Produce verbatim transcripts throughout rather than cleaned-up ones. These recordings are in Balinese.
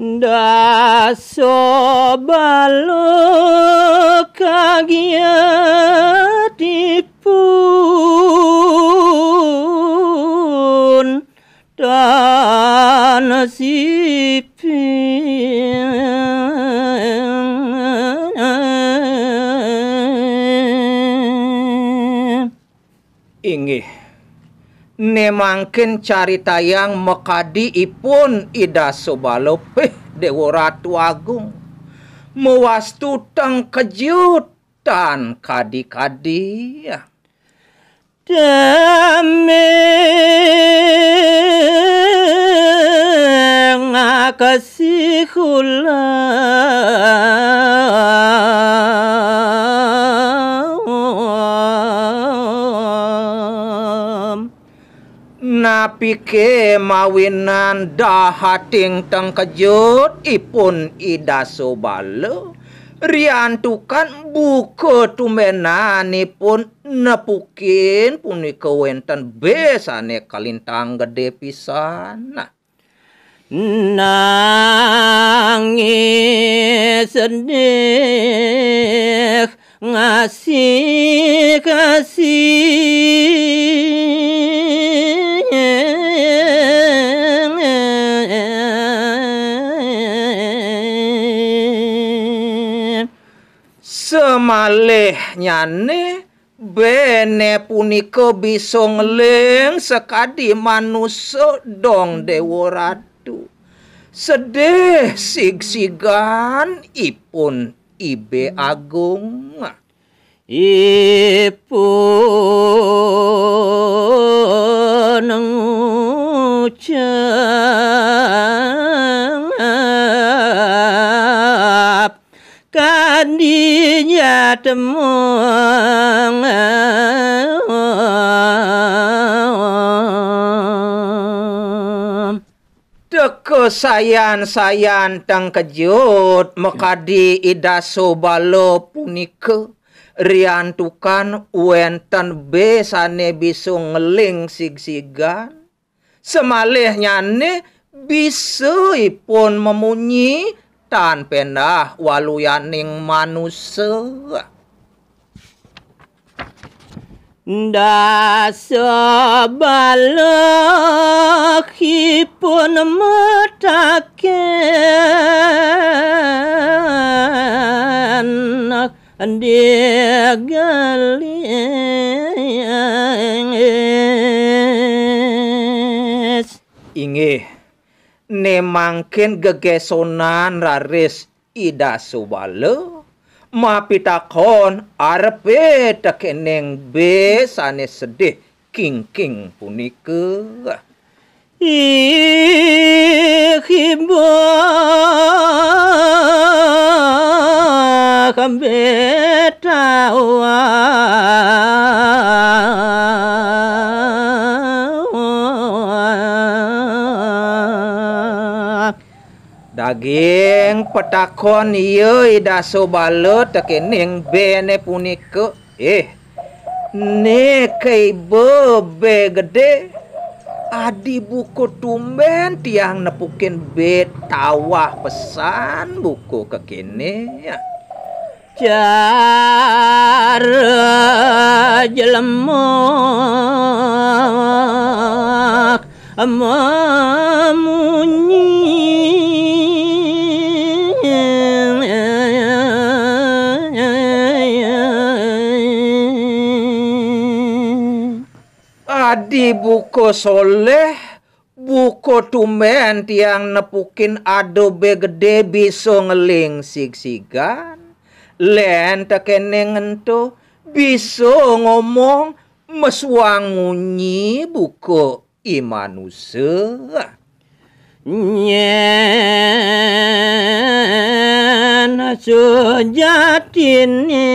Dasa bala kagiatipun tan siping. Inggih. Né mangkin caritayang makadi ipun Ida Sobala, pih, Déwa Ratu Agung. Mawastu tengkejut tan kadi-kadi. Tameng akasih ulam. Napiké mawinan dahating tengkejut ipun Ida Sobala, riantukan buka tumbénanipun nepukin punika wénten bé sané kalintang gedé pisan. Nanging sedih ngasih kasih. Samalihnyané béné punika bisa ngeling sakadi manusa, dong Déwa Ratu. Sedih sigsigan ipun Ibé Agung. Ipun ngucap kadi jatmung. Teka sayan-sayan tengkejut makadi Ida Sobala punika, riantukan wénten bé sané bisa ngeling sigsigan. Samalihnyané bisa ipun mamunyi tan péndah waluyaning manusa. Dasa balakipun mataken digelis. Inggih, né mangkin gegésonan raris Ida Sobala mapitakon arepé tekéning bé sané sedih kingking punika. Ih, iba betawah. Daging patakon ia Ida Sobala tekéning béné punika. Eh, né kaiba bé gedé, adi buka tumbén tiang nepukin bé tawah pesan buka kéné. Cara jelema mamunyi. Adi buka soléh, buka tumbén tiang nepukin ada bé gedé bisa ngeling sigsigan. Lén tekéning ento bisa ngomong, mesuang munyi buka i manusa. Nyén sujatiné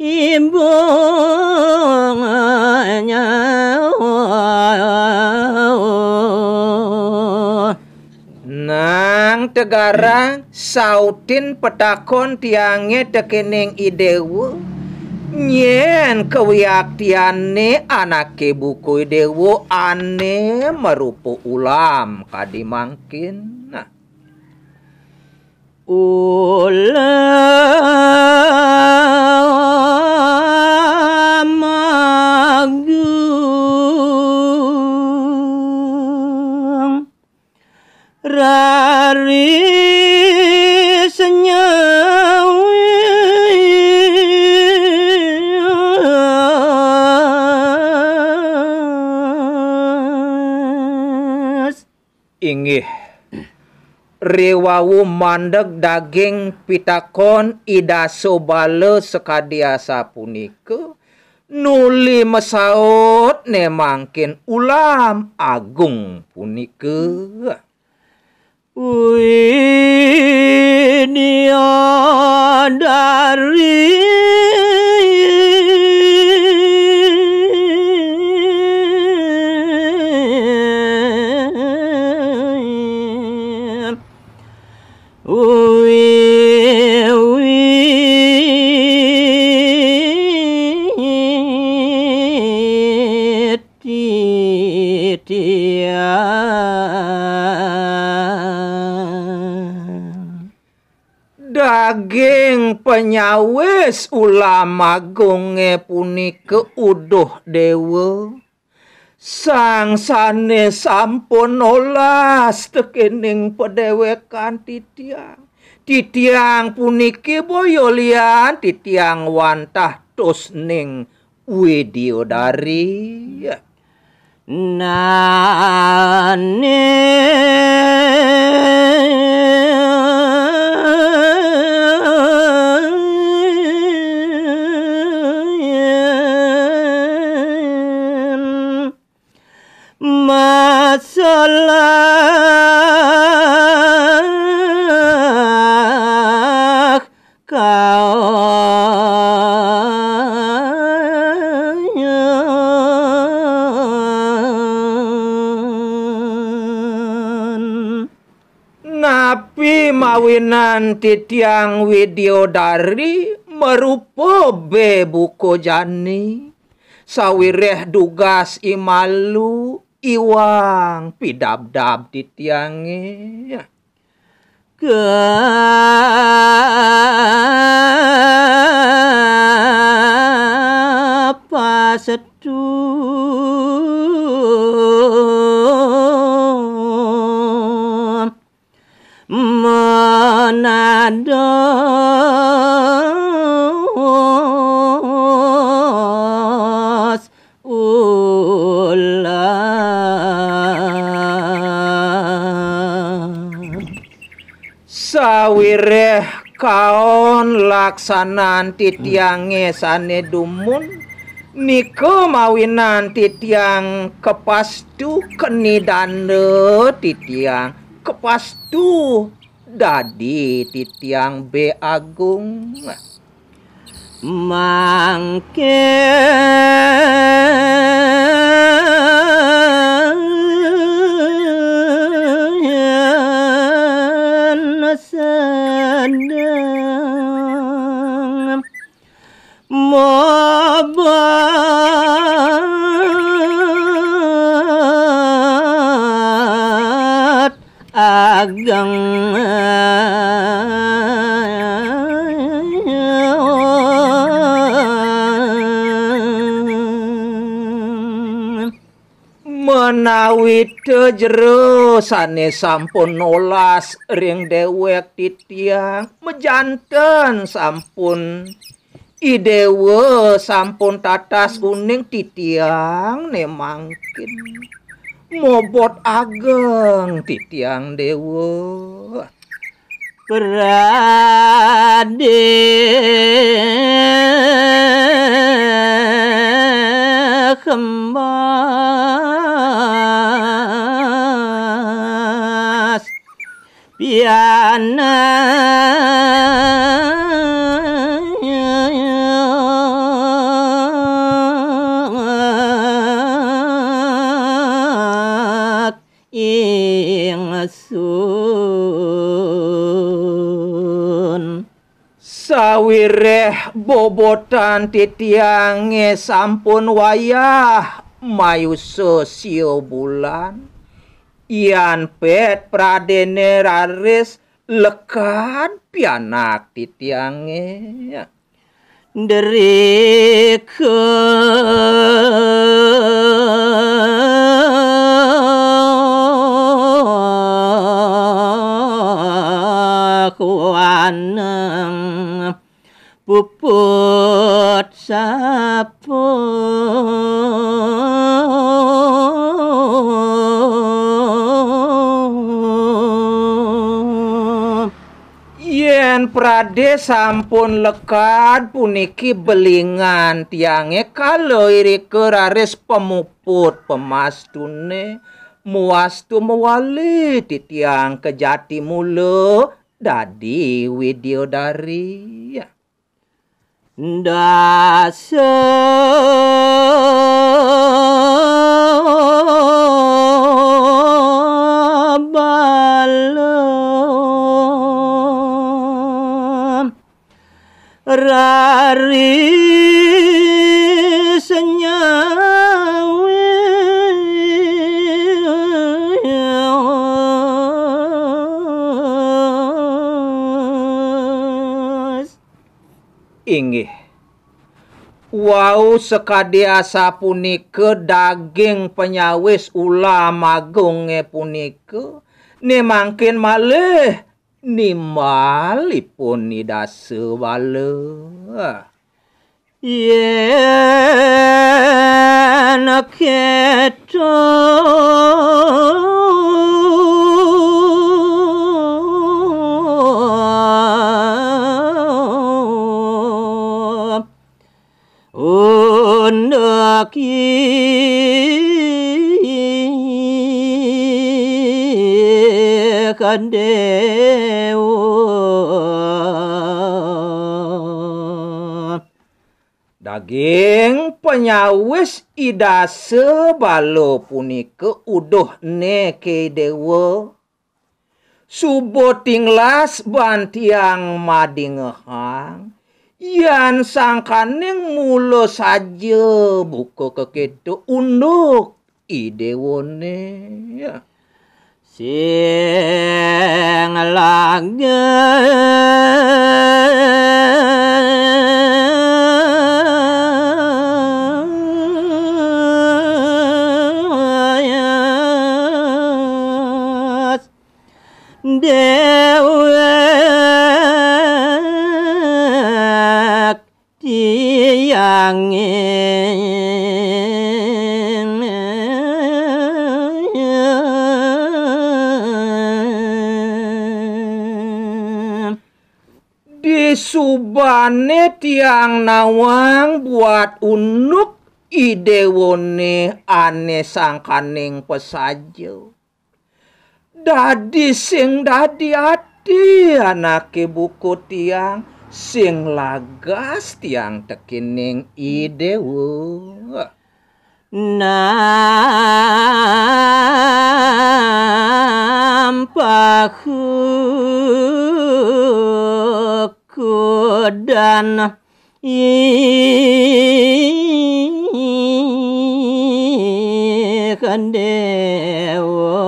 ibu nyawa. Nang tegarang sautin patakon tiangé tekéning I Déwa, Nyén kawiaktiané anaké buka déwa ané marupa ulam kadi mangkin. Nah. Ulam agung. Raris nyawis. Inggih. Riwau mandeg daging pitakon Ida Sobala sakadi asapunika, nuli masaut né mangkin ulam agung punika. Widyadari. Wiwit titiang. Daging panyawis ulam agungé punika uduh déwa. Sang sané sampun nolas tekéning padéwékan titiang. Titiang puniki boya lian titiang wantah tusning Widyadari. Nane masalah kaon. Napi mawinan titiang Widyadari marupa bebuka jani, sawiréh dugas i malu iwang pidabdab titiangé. Kapasetu manados ulam. Sawiréh kaon laksanan titiangé sané dumun, nika mawinan titiang kapastu keni danda titiang, kapastu dadi titiang bé agung. Mangkin sedeng mobat ageng. Menawi ta jero sané sampun nolas ring déwék titiang, majanten sampun I Déwa sampun tatas uning titiang né mangkin. Mobot ageng titiang Déwa. Pradé kembas pianak ingsun. Sawiréh bobotan titiangé sampun wayah mayusa sia bulan, yan pét pradéné raris lekad pianak titiangé. Derika kuaneng puput sapa. Yén pradé sampun lekad puniki belingan tiangé, kala irika raris pamuput pamastuné, muastu mawali titiang ka jati mula dadi Widyadari. Dasa bala raris nyawis. Inggih. Wau sakadi asapunika daging panyawis ulam agungé punika, né mangkin malih nimbal ipun I Dasa Bala. Yén kéto, unduk ika déwa. Daging panyawis I Dasa Bala punika uduh né ké déwa. Suba tinglas ban tiang madingehang, yan sangkaning mula saja buka kakéto unduk I Déwané. Sing lagas déwék tiangé. Disubané tiang nawang buat unduk I Déwané ané sangkaning pasaja. Dadi sing dadi ati anaké buka tiang, sing lagas tiang tekéning I Déwa. Nampah kudan ih déwa.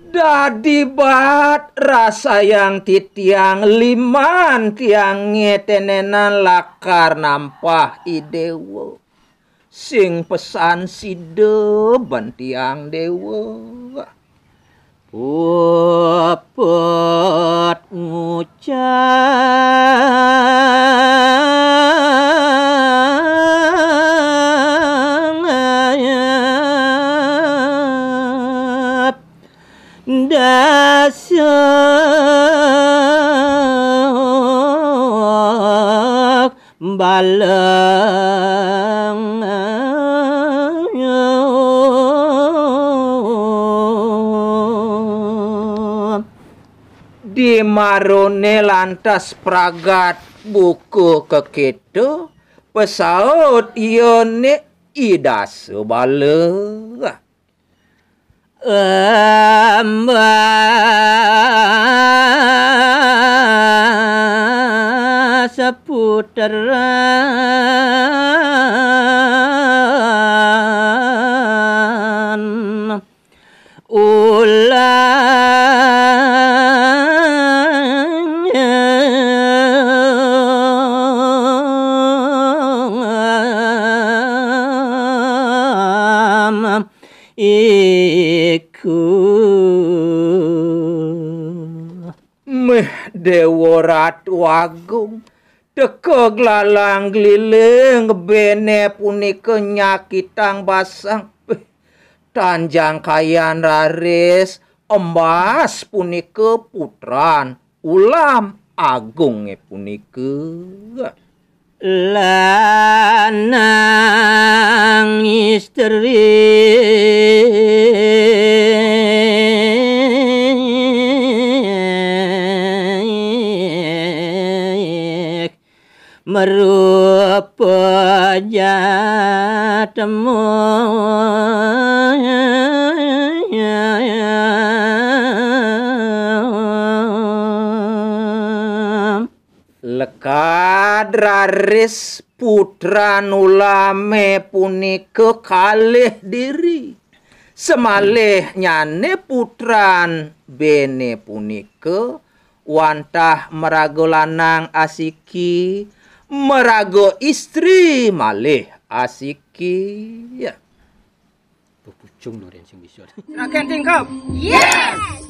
Dadi bat rasayang titiang liman tiangé ténénan lakar nampah I Déwa. Sing pesan sida ban tiang Déwa. Puput ngucap dasa baleng. Di maroné lantas pragat buka kakéto, pasaut iyané I Dasa Bala. Embah Teran ulam iku. Méh Déwa Ratu Agung, teka glalang gliling béné punika nyakitang basang. Béh, tan jangkayang raris embas punika putran ulam agungé punika. Lanang istri merupa jatmu. Lekad raris putran ulamé punika kalih diri. Semalihnyané putran béné punika wantah maraga lanang asiki, maraga istri malih asiki. Pucung nurin sing bisa. Raken tingkep. Yes.